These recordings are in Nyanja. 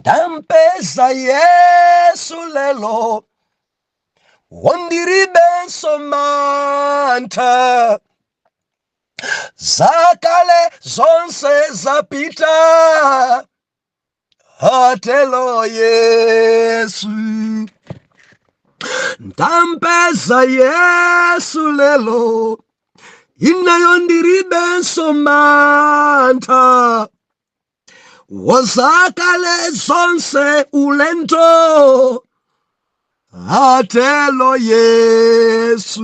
Ndampeza Yesu lelo, ndilibenso mantha. Zakale zonse zapita, atelo Yesu. Ndampeza Yesu lelo, ineyo ndilibenso mantha. Wozakale zonse ulendo, atelo Yesu.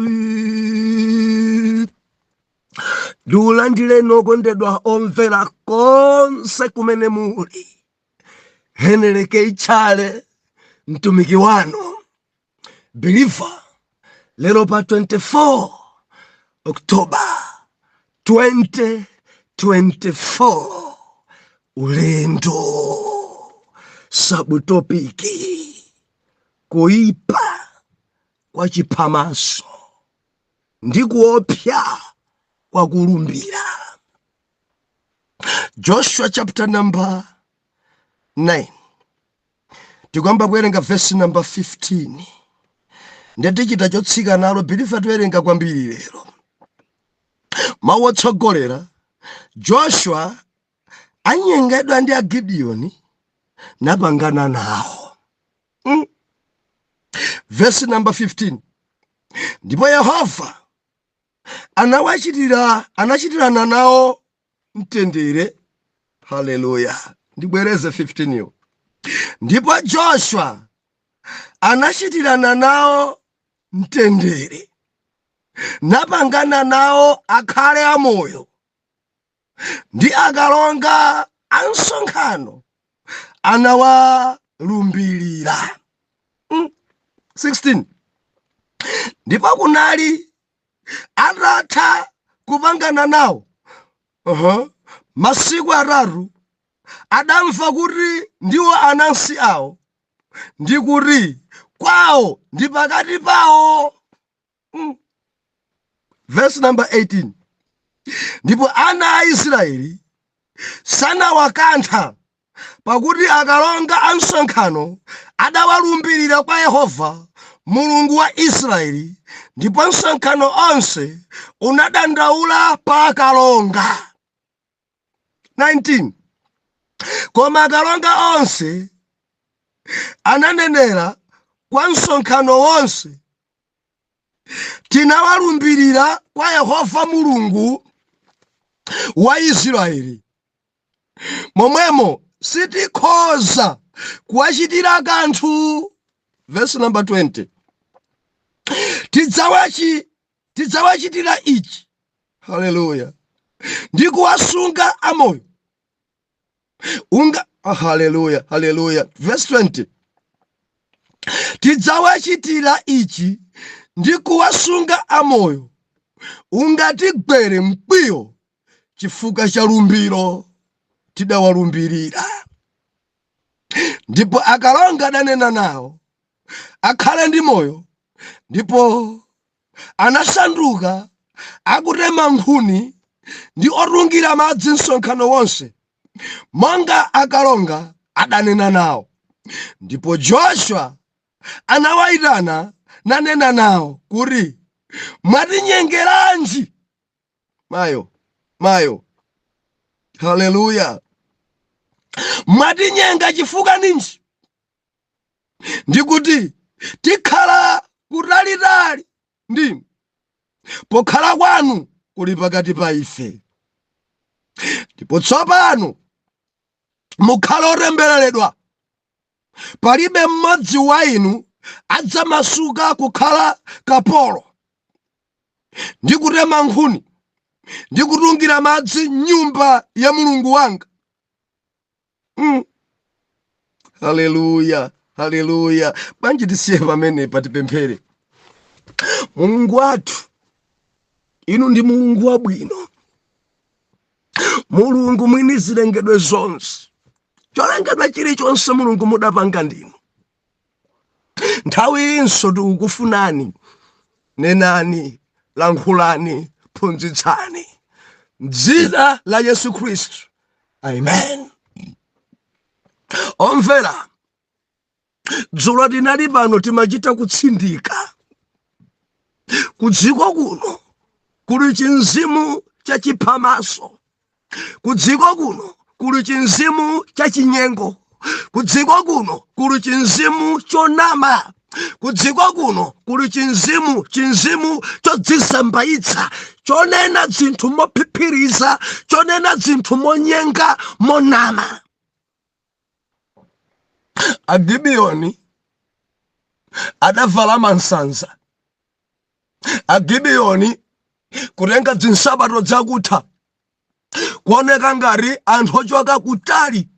Ndiulandireni okondedwa omvera konse kumene muli. Heneleke Ichale, mtumiki wanu believer, lero pa 24 October 2024, ulendo, subtopic: kuipa kwa chiphamaso ndi kuopsa kwa kulumbira. Joshua chapter number 9, tikuyamba kuwerenga verse number 15. Ndetichita chotsika nalo, believer, tiwerenga kwambiri lero. Mawu otsogolera: Joshua anyengedwa ndi Agidiyoni napangana nawo. Verse number 15: Ndipo Yehova anachitirana nawo mtendere. Haleluya! Ndibwereze 15 yo. Ndipo Joshua anachitirana nawo mtendere, napangana nawo akhale amoyo, ndi akalonga a msonkhano anawalumbirira. 16: Ndipo kunali atatha kupangana nawo masiku 3, adamva kuti ndiwo anansi awo, ndi kuti kwawo ndi pakati pawo. Verse number 18: Ndipo ana a Israeli sanawakantha, pakuti akalonga a msonkhano adawalumbirira kwa Yehova Mulungu wa Israeli. Ndipo msonkhano onse unadandaula pa akalonga. 19: Koma akalonga onse ananenera kwa msonkhano wonse, "Tinawalumbirira kwa Yehova Mulungu wa Israeli, momwemo sitikhoza kuwachitira kanthu." Verse number 20: Tidzawachitira ichi, haleluya, ndi kuwasunga amoyo unga. Ah, haleluya, haleluya! Verse 20: Tidzawachitira ichi ndi kuwasunga amoyo, ungatigwere mkwiyo chifukwa cha lumbiro tidawalumbirira. Ndipo akalonga adanena nawo akhale ndi moyo. Ndipo anasanduka akutema nkhuni ndi otungira madzi msonkhano wonse, monga akalonga adanena nawo. Ndipo Joshua anawayitana nanena nawo kuti, "Mwatinyengeranji?" Mayo, mayo! Haleluya! "Mwatinyenga chifukwa ninji, ndikuti tikhala kutalitali ndinu, pokhala kwanu kuli pakati pa ife? Ndipo tsopano mukhale otembereredwa. Palibe mmodzi wa inu adzamasuka kukhala kapolo ndi kutema nkhuni ndi kutungira madzi nyumba ya Mulungu wanga." Haleluya, haleluya! Bwanji tisiye pamenepa, tipemphere. Mulungu wathu, inu ndi Mulungu wabwino, Mulungu mwini zilengedwe zonse. Cholengedwa chilichonse, Mulungu, mudapanga ndinu. Nthawi inso tikukufunani. Nenani, lankhulani, phunzitsani m'dzina la Yesu Khristu, amen. Omvera, dzulo tinali pano, timachita kutsindika kudziko kuno kuli chinzimu chachiphamaso, kudziko kuno kuli chinzimu chachinyengo, kudziko kuno kuli chinzimu chonama, kudziko kuno kuli chinzimu chodzizambayitsa, chonena zinthu mophiphiriza, chonena zinthu monyenga, monama. Agibiyoni adavala mansanza. Agibiyoni kutenga zinsapato zakutha, kuoneka ngati anthu ochoka kutali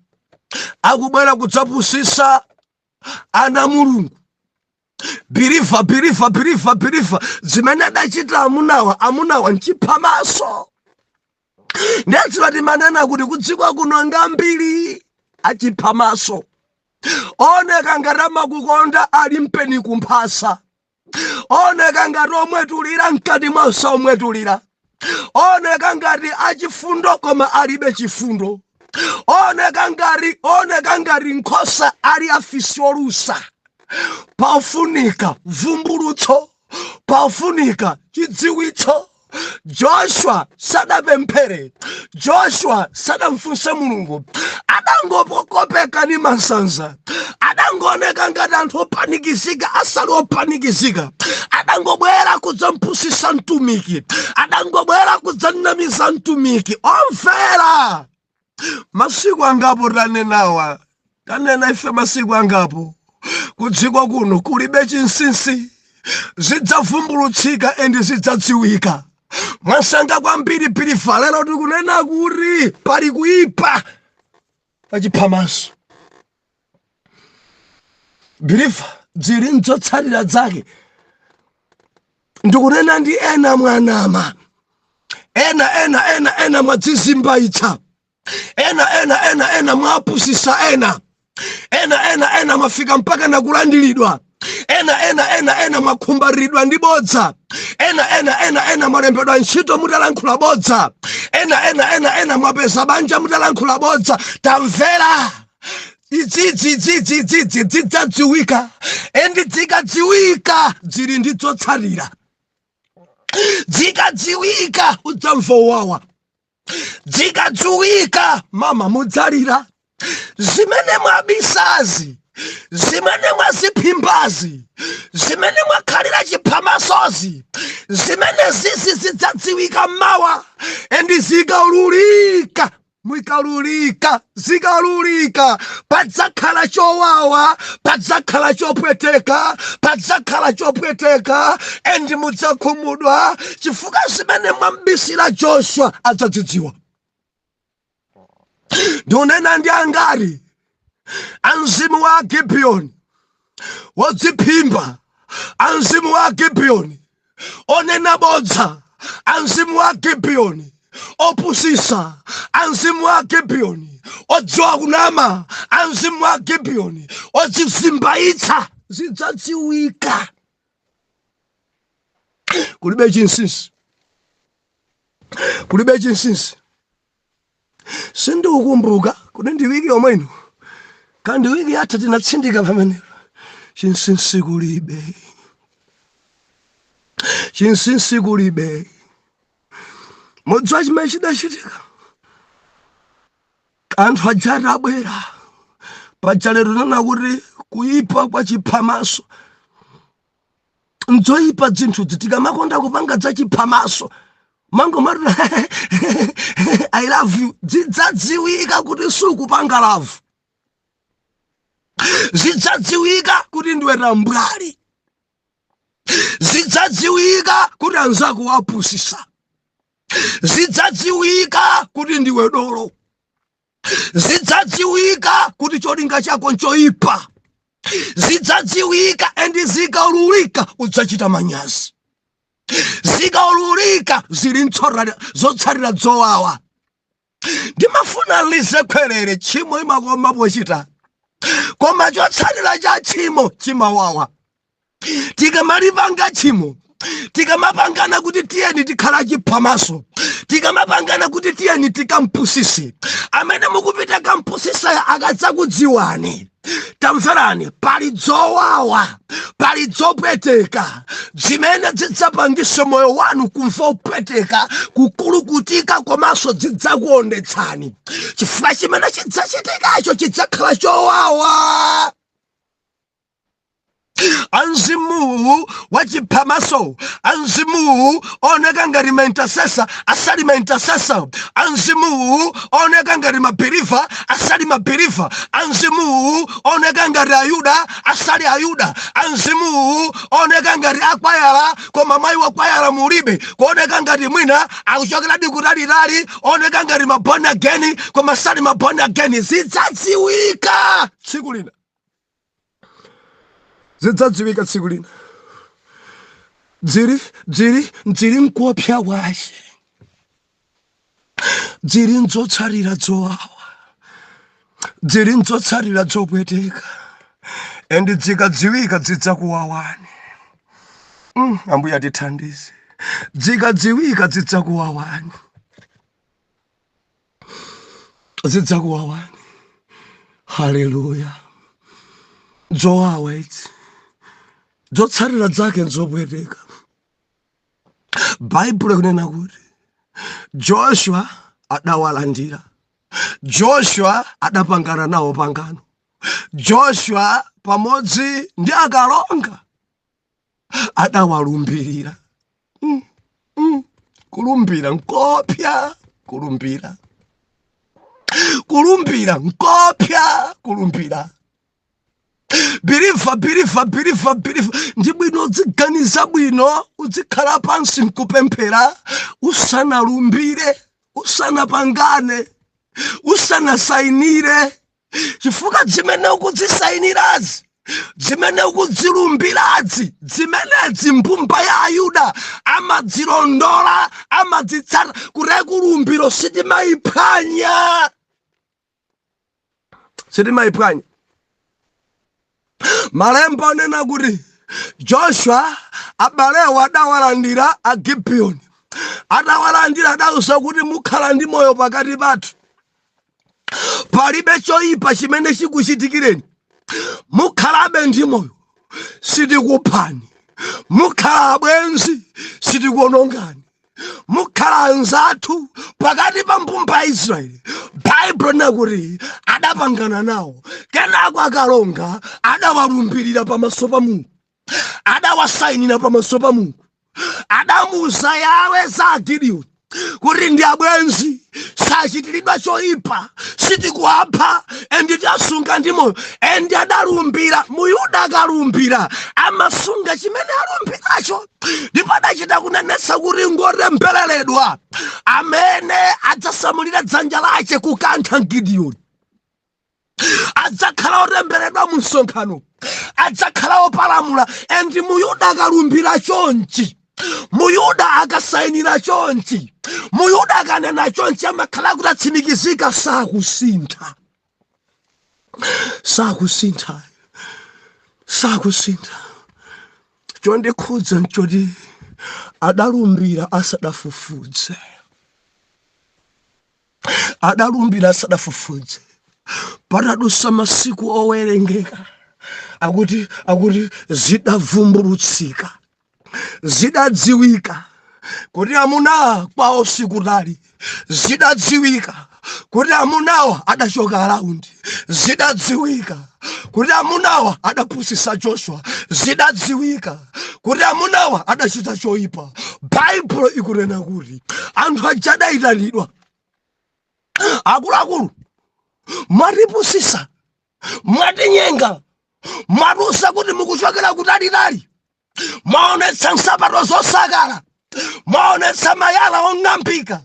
akubwera kudzapusisa ana Mulungu. Believer, believer, believer, believer, zimene adachita amunawa nchiphamaso. Ndetsira timanena kuti kudziko kuno ngambiri achiphamaso, oneka ngati amakukonda, ali mpeni kumphasa, oneka ngati omwetulira, mkati mwawo omwetulira, oneka ngati achifundo koma alibe chifundo, oneka ngati nkhosa, ali afisi olusa. Pafunika vumbulutso, pafunika chidziwitso. Joshua sadapemphere, Joshua sadamfunse Mulungu, adangopokopeka ni masanza, adangooneka ngati anthu opanikizika asali opanikizika, adangobwera kudzampusisa mtumiki, adangobwera kudzanamiza mtumiki. Omvera, masiku angapo tanenawa, tanena ife masiku angapo, kudziko kuno kulibe chinsinsi, zidzavumbulutsika and zidzadziwika mwasanga kwambiri. Believer, lero tikunena kuti pali kuipa pachiphamaso. Believer, zili nzotsatira zake. Ndikunena ndi ena mwanama, ena ena ena ena mwadzizimbaitsa, ena ena ena ena mwapusisa, ena ena ena ena mwafika mpaka nakulandiridwa, ena ena ena ena mwakhumbaridwa ndi bodza, ena ena ena ena mwalembedwa ntchito mutalankhula bodza, ena ena ena ena mwapeza banja mutalankhula bodza. Tamvera, idzidzi idzidzi idzidzi zidzadziwika, and zikadziwika zili ndi zotsatira. Zikadziwika udzamva uwawa, zikadziwika mama mudzalira. Zimene mwabisazi, zimene mwaziphimbazi, zimene mwakhalira chiphamasozi, zimene zizi zidzadziwika mawa, and zikaululika, mukaululika, zikaululika, padzakhala chowawa, padzakhala chopweteka, padzakhala chopweteka, and mudzakhumudwa chifukwa zimene mwambisira Joshua adzadzidziwa. Ndikunena ndi angati amzimu wa Gibiyoni wodziphimba, amzimu wa Gibiyoni onena bodza, amzimu wa Gibiyoni opusisa, amzimu wa Gibiyoni odziwa kunama, amzimu wa Gibiyoni odzizimbayitsa. Zidzadziwika, kulibe chinsinsi, kulibe chinsinsi. Sindikukumbuka kuti ndi wiki yomwe ino kandi wiki yatha tinatsindika pamenepa, chinsinsi kulibe, chinsinsi kulibe. Mudziwa chimene chidachitika? Anthu aja atabwera paja, lero nana kuti kuipa kwa chiphamaso nzoyipa. Zinthuzi tikamakonda kupanga za chiphamaso, mangomati "I love you", zidzadziwika kuti sukupanga love, zidzadziwika kuti ndiwe tambwali, zidzadziwika kuti anzako wapusisa, zidzadziwika kuti ndiwe dolo, zidzadziwika kuti cholinga chako nchoipa, zidzadziwika. And zikaululika udzachita manyazi, zikaululika zili zotsatira zowawa. Ndimafuna lizekhwerere tchimo imakoma pochita, koma chotsatira cha tchimo chimawawa. Tikamalipanga tchimo Tikamapangana kuti tiyeni tikhala chiphamaso, tikamapangana kuti tiyeni tikampusise, amene mukupita kampusisa akadzakudziwani, tamverani, pali dzowawa, pali dzopweteka zimene zidzapangisa moyo wanu kumva upweteka, kukulukutika, komanso zidzakuondetsani, chifukwa chimene chidzachitikacho chidzakhala chowawa. Anzimuwu wachiphamaso, anzimuwu oneka ngati ma intercessor asali ma intercessor, anzimuwu oneka ngati ma believer asali ma believer, anzimuwu oneka ngati Ayuda asali Ayuda, anzimuwu oneka ngati akwayala koma mayi wakwayala mulibe, kuoneka ngati mwina akuchokeradi kutalitali, oneka ngati ma born again koma sali ma born again. Zidzadziwika tsiku lina, zidzadziwika tsiku lina. Dzili nkuopsa kwace, dzili nzotsalira dzowawa, dzili nzotsalira dzopweteka, and dzikadziwika zidzakuwawani. Ambuye atithandize. Dzikadziwika zidzakuwawani, zidzakuwawani. Haleluya! Dzowawa idzi, dzotsatira zake nzopweteka. Baibulo kunena kuti Joshua adawalandira, Joshua adapangana nawo pangano, Joshua pamodzi ndi akalonga adawalumbirira. Kulumbira nkopya, kulumbira, kulumbira nkopya, kulumbira. Believer, believer, believer, believer, ndi bwino uziganiza bwino, uzikhala pansi nkupemphera usanalumbire, usanapangane, usanasayinire, chifukwa zimene ukudzisayinirazi, zimene ukudzilumbirazi, zimenezi mbumba ya Ayuda amadzilondola, amadzitsata. Kuti kulumbiro sitimayiphwanya, sitimayiphwanya. Malemba anena kuti Joshua abalewo adawalandira Agibiyoni. Adawalandira, adauza kuti mukhala ndi moyo pakati pathu, palibe choyipa chimene chikuchitikireni, mukhalabe ndi moyo, sitikuphani, mukhala abwenzi, sitikuonongani, mukhala anzathu pakati pa mbumba ya Israeli. Baibulo nakuti adapangana nawo, kenako akalonga adawalumbirira pamaso pa Mulungu, adawasayinira pamaso pa Mulungu, adamuza Yawe za Gidiyoni kuti ndi abwenzi, sachitiridwa choyipa, sitikuwapha, and tiasunga ndi moyo. And adalumbira. Muyuda akalumbira amasunga chimene alumbiracho, ndipo adachita kunenetsa kuti ngotembereredwa amene adzasamulira dzanja lace kukantha Gidiyoni, adzakhala otemberedwa mu msonkhano, adzakhala opalamula. And Muyuda akalumbira chonchi, Muyuda akasayinira chonchi, Muyuda akanena chonchi, amakhala kuti atsimikizika, sakusintha, sakusintha, sakusintha. Chondikhudza nchoti adalumbira asadafufudze, adalumbira asadafufudze. Patadusa masiku owerengeka, akuti zidavumbulutsika, zidadziwika kuti amuna kwawo sikutali, zidadziwika kuti amunawa adachoka around, zidadziwika kuti amunawa adapusisa Joshua, zidadziwika kuti amunawa adachita choyipa. Baibulo ikunena kuti anthu aja adayitanidwa, akuluakulu, mwatipusisa, mwatinyenga, mwatiuza kuti mukuchokera kutalitali, mwaonetsa nsapato zosakala, mwaonetsa mayala ong'ambika,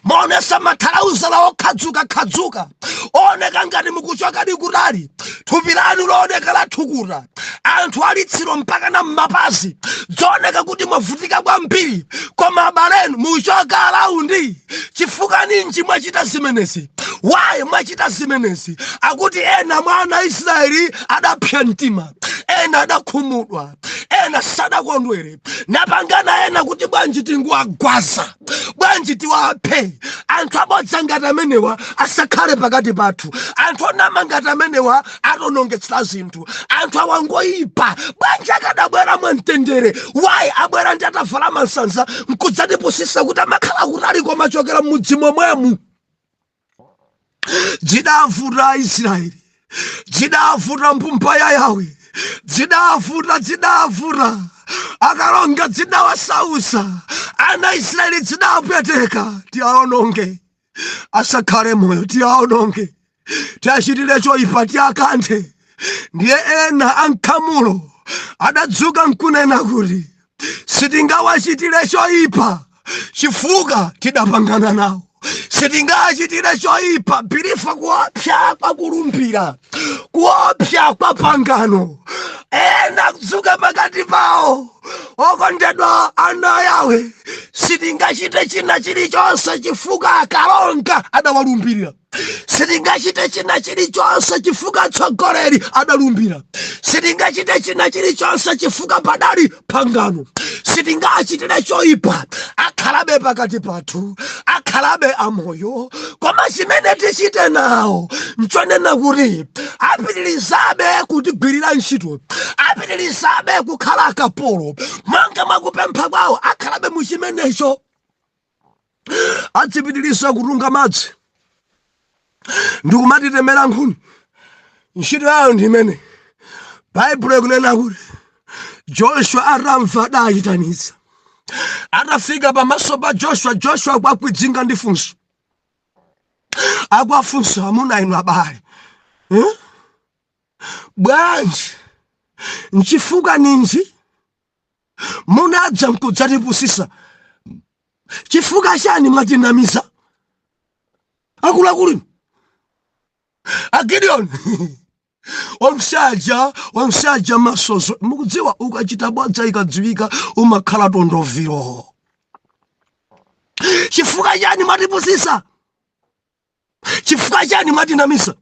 mwaonetsa mathalauzala okhadzuka-khadzuka, ooneka ngati mukuchokadi kutali, thupi lanu looneka lathukuta, anthu alitsiro mpaka na mmapazi, zooneka kuti mwavutika kwambiri, koma abalenu muchoka around. Chifukwa ninji mwachita zimenezi? Why mwachita zimenezi? Akuti ena mwa ana a Israeli adapsa mtima, ena Ena adakhumudwa, ena sadakondwere, napangana ena kuti bwanji tinguwagwaza, bwanji tiwaphe. Anthu abodza ngati amenewa asakhale pakati pathu, anthu onama ngati amenewa atonongetsera zinthu, anthu awangoyipa. Bwanji akadabwera mwamtendere? Why abwera ndi atavala masanza nkudzatipusisa kuti amakhala kutali koma chokera m'mudzi momwemu? Zidavuta Aisraeli, zidavuta mbumba ya Yawe, zidavuta, zidavuta akalonga, zidawasausa ana Israeli, zidawapweteka. Tiaononge, asakhale moyo, tiaononge, tiachitire choyipa, tiakanthe. Ndiye ena ankhamulo adadzuka nkunena kuti sitingawachitire choyipa chifukwa tidapangana nawo, sitingachitire choyipa. Believer, kuopsa kwa kulumbira, kuopsa kwa pangano. Ena kudzuka pakati pawo, okondedwa ana Yawe, sitingachite china chilichonse chifukwa akalonga adawalumbirira, sitingachite china chilichonse chifukwa atsogoleri adalumbira, sitingachite china chilichonse chifukwa padali pangano, sitingachitire choyipa, akhalabe pakati pathu, akhalabe amoyo. Koma chimene tichite nawo nchonena kuti apitirizabe kutigwirira ntchito, apitirizabe kukhala akapolo monga mwakupempha kwawo, akhalabe muchimenecho, adzipitiriza kutunga madzi ndikumatitemera nkhuni. Ntchito yayo ndi imene. Baibulo ikunena kuti Joshua atamva adayitanitsa. Atafika pamaso pa Joshua, Joshua kwakwidzinga ndi funso, akwafunsa, "Amuna inu abale, eh? Bwanji, nchifukwa ninji munadza nkudzatipusisa? Chifukwa chani mwatinamiza, akuluakulu aGideon?" Omsaja, omsaja masozo. Mukudziwa, ukachita bodza ikadziwika umakhala tondoviro. "Chifukwa chani mwatipusisa? Chifukwa chani mwatinamisa?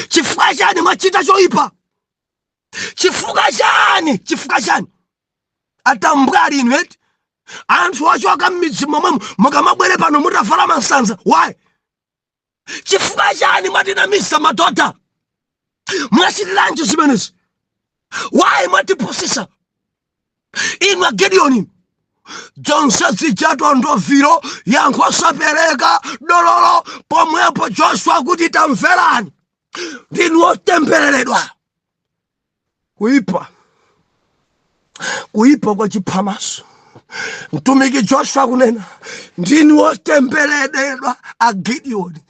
Chifukwa chani mwachita choyipa? Chifukwa chani? Chifukwa chani? Atambwali inu eti, anthu ochoka m'midzi momwemo, mukamabwere pano mutavala masanza, why? Chifukwa chani mwatinamisa? Madhodha, mwachitiranji zimenezi? Why mwatipusisa, inu aGideoni?" Zonse zijatondoviro, yankho osapereka dololo. Pomwepo Joshua kuti, "Tamverani, ndinu otembereredwa." Kuipa, kuipa kwa chiphamaso. Mtumiki Joshua kunena, "Ndinu wotembereredwa aGideoni,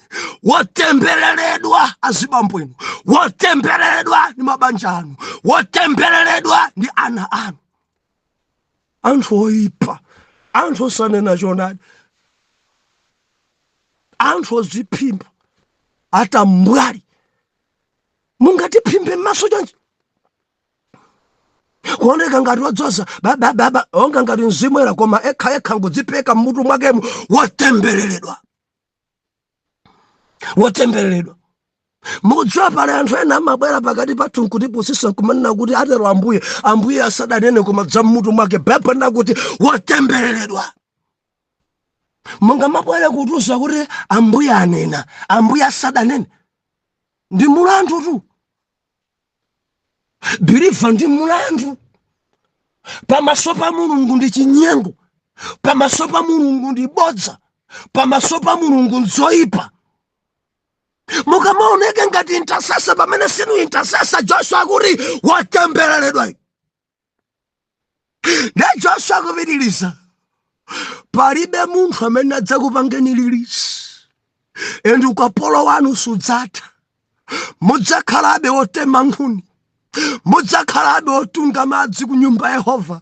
wotembereredwa azibambo inu, wotembereredwa ndi mabanja anu, wotembereredwa ndi ana anu. Anthu oipa, anthu osanena choonadi, anthu oziphimba, atambwali, mungatiphimbe m'maso chonchi, kuoneka ngati wadzoza babababa, onga ngati mzimwera, koma ekha ekha ngudzipeka mmutu mwakemo. Wotembereredwa, wotembereredwa." Mukudziwa, pale anthu ena amabwera pakati pathu nkutipusisa, nkumanena kuti atero Ambuye, Ambuye asadanene, koma dza mmutu mwake. Baibulo nakuti wotembereredwa. Mungamabwere kutiuza kuti Ambuye anena, Ambuye asadanene? Ndi mulandu tu, believer, ndi mulandu pamaso pa Mulungu, ndi chinyengo pamaso pa Mulungu, ndi bodza pamaso pa Mulungu, nzoyipa. Mukamaoneke ngati intercessor pamene sinu intercessor. Joshua akuti watembereredwa. Ndi Joshua akupitiriza, "Palibe munthu amene adzakupangeni release, and ukapolo wanu sudzatha. Mudzakhalabe wotema nkhuni, mudzakhalabe wotunga madzi ku nyumba ya Yehova,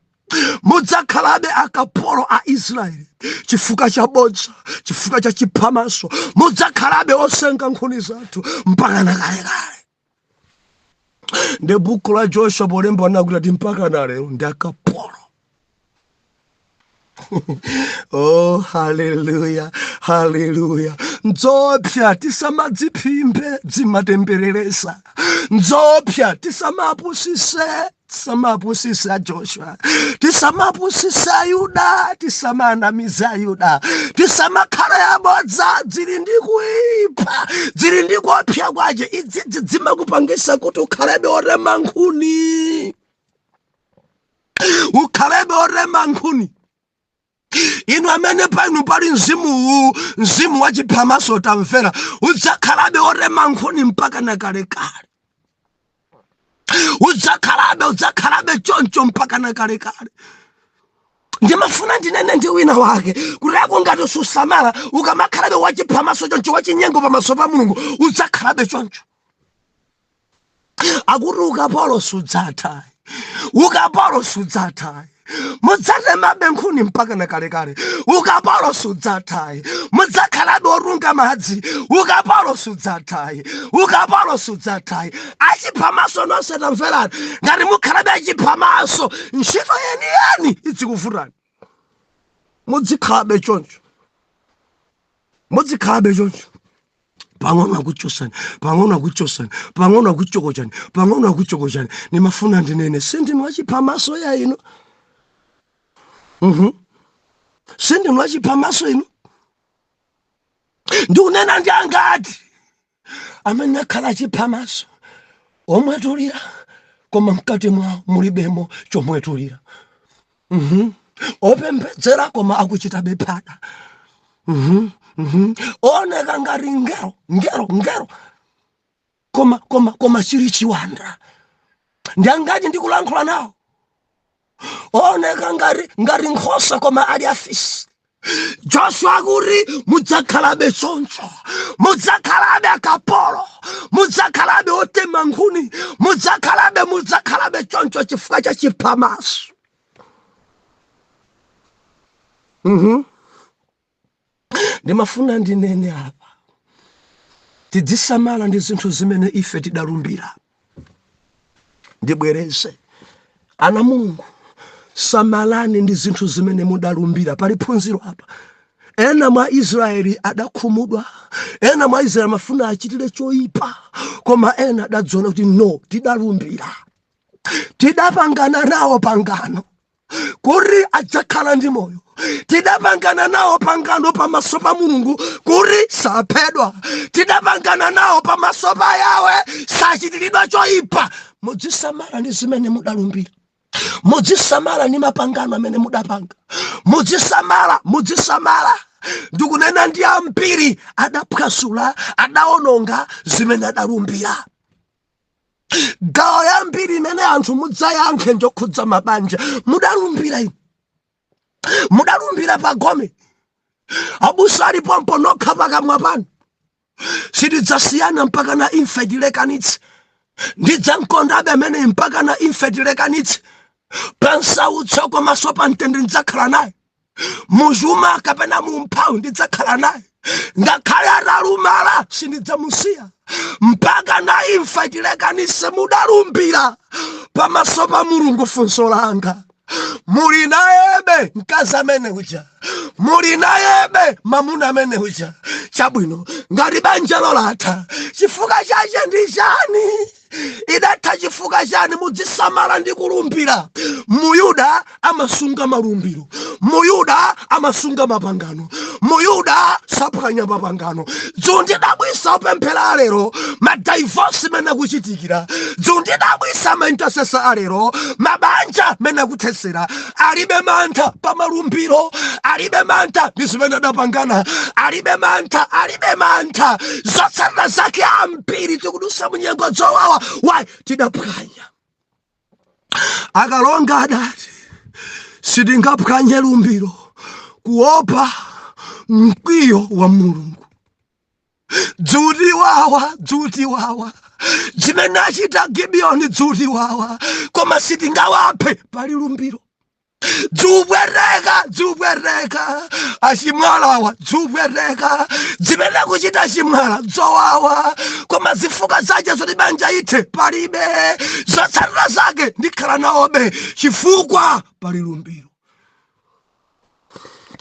mudzakhalabe akapolo a Israeli chifukwa cha bodza, chifukwa cha chiphamaso. Mudzakhalabe osenga nkhuni zathu mpaka na kalekale." Ndi buku la Joshua polemba nakuti ati mpaka na lero ndi akapolo. Oh, haleluya, haleluya! Nzoopsa, tisamadziphimbe, dzimatembereresa. Nzoopsa, tisamapusise, tisamapusise a Joshua, tisamapusise Ayuda, tisamanamize Ayuda, tisamakhale abodza. Dzili ndi kuipa, dzili ndi kuopsa kwace. Idzidzi dzimakupangisa kuti ukhalebe orema nkhuni, ukhalebe orema nkhuni. Inu amene painu pali mzimuwu, mzimu wachiphamaso, tamvera, udzakhalabe orema nkhuni mpaka na kalekale. Udzakhalabe, udzakhalabe choncho mpaka na kalekale. Ndimafuna ndinene ndi wina wake kuti ako ngati susamala, ukamakhalabe wachiphamaso choncho, wachinyengo pamaso pa Mulungu, udzakhalabe choncho. Akuti ukapolo sudzatha, ukapolo sudzatha, mudzatemabe nkhuni mpaka na kalekale. Ukapolo sudzatha, mudzakhalabe otunga madzi. Ukapolo sudzatha, ukapolo sudzatha. Achiphamaso nonse, tamverani, ngati mukhalabe achiphamaso, ntchito yeniyeni idzikuvutani. Mudzikhalabe choncho, mudzikhalabe choncho. Pang'ono akuchosani, pang'ono akuchosani, pang'ono akuchokochani, pang'ono akuchokochani. Nimafuna ndinene, sindinu achiphamaso ya ino? Sindinu achiphamaso ino? Ndikunena ndi angati amene akhala achiphamaso, omwetulira koma mkati mwawo mulibemo chomwetulira? Opembedzera koma akuchitabe phada. Oneka ngati ngelo, ngelo, ngelo, koma chili chiwanda. Ndi angati ndikulankhula nawo? Oneka ngati nkhosa koma ali afisi. Joshua akuti mudzakhalabe choncho, mudzakhalabe akapolo, mudzakhalabe otema nkhuni, mudzakhalabe, mudzakhalabe choncho chifukwa cha chiphamaso. Ndimafuna ndinene apa, tidzisamala ndi zinthu zimene ife tidalumbira. Ndibwereze, ana Mulungu, samalani ndi zinthu zimene mudalumbira. Pali phunziro apa. Ena mwa Israeli adakhumudwa, ena mwa Israeli amafuna achitire choyipa, koma ena adadziona kuti no, tidalumbira, tidapangana nawo pangano kuti adzakhala ndi moyo, tidapangana nawo pangano pamaso pa Mulungu kuti saphedwa, tidapangana nawo pamaso pa Yawe sachitiridwa choyipa. Mudzisamala ndi zimene mudalumbira, mudzisamala ndi mapangano amene mudapanga, mudzisamala, mudzisamala. Ndikunena ndi ambiri adaphwasula, adaononga zimene adalumbira. Gawo yambiri imene anthu mudzayankhe njokhudza mabanja. Mudalumbira inu, mudalumbira pagome, abusa alipompo, nokha pakamwa panu, "Sitidzasiyana mpaka na imfa tilekanitse, ndidzamkondabe amene mpaka na imfa tilekanitse, pansautso komanso pa mtendere ndidzakhala naye, muchuma kapena mumphawi ndidzakhala naye, ngakhale atalumala sindidzamusiya mpaka na imfa tilekanitse." Mudalumbira pamaso pa Mulungu. Funso langa, muli nayebe mkazi amene uja? Muli nayebe mamuna amene uja? Chabwino, ngati banja lolatha, chifukwa chache ndi chani? Idatha chifukwa chani? Mudzisamala ndi kulumbira. Muyuda amasunga malumbiro, Muyuda amasunga mapangano, Muyuda saphwanya mapangano. Dzundidabwisa opemphera alero, madivorce mene akuchitikira. Dzundidabwisa maintercessor alero, mabanja mene akuthesera. Alibe mantha pa malumbiro, alibe mantha ndi zimene adapangana, alibe mantha, alibe mantha. Zotsatira zake, ambiri tikudusa munyengo zowawa. Why? Tidaphwanya. Akalonga adati sitingaphwanye lumbiro kuopa mkwiyo wa Mulungu. Dzuti wawa, dzuti wawa zimene achita Gibiyoni, dzuti wawa, koma sitingawaphe, pali lumbiro. Dzupwereka, dzupwereka achimwalawa, dzupwereka zimene kuchita chimwala, dzowawa, koma zifukwa zache zoti banja ithe palibe. Zotsatira zake ndikhala nawobe chifukwa pali lumbiro,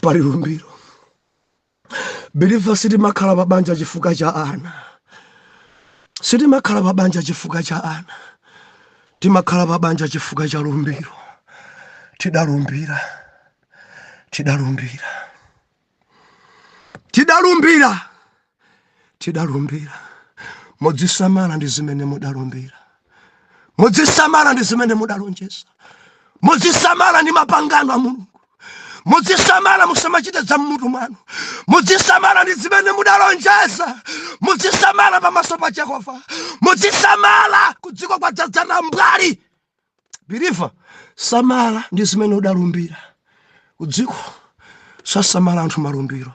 pali lumbiro. Believer, sitimakhala pa banja chifukwa cha ana. Sitimakhala pa banja chifukwa cha ana. Timakhala pa banja chifukwa cha lumbiro. Tidalumbira, tidalumbira, tidalumbira, tidalumbira. Mudzisamala ndi zimene mudalumbira. Mudzisamala ndi zimene mudalonjeza. Mudzisamala ndi mapangano a Mulungu. Mudzisamala, musamachite za mmutu mwanu. Mudzisamala ndi zimene mudalonjeza. Mudzisamala pamaso pa Jehova. Mudzisamala, kudziko kwadzadzana mbwali. Believer, samala ndi zimene udalumbira. Kudziko sasamala anthu malumbiro,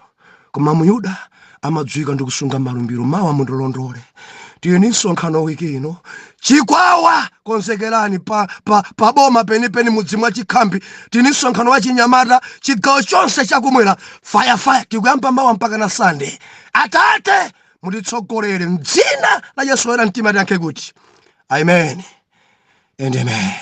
koma Muyuda amadziwika ndi kusunga malumbiro. Mawa mundilondole, tiyeni msonkhano wiki ino Chikwawa. Konzekerani pa boma penipeni, mudzi mwa Chikhambi. Tini msonkhano wa chinyamata chigawo chonse chakumwera. Fire, fire! Tikuyamba mawa mpaka na Sande. Atate, mutitsogolere mdzina la Yesu. Woyera mtima tiyankhe kuti amen and amen.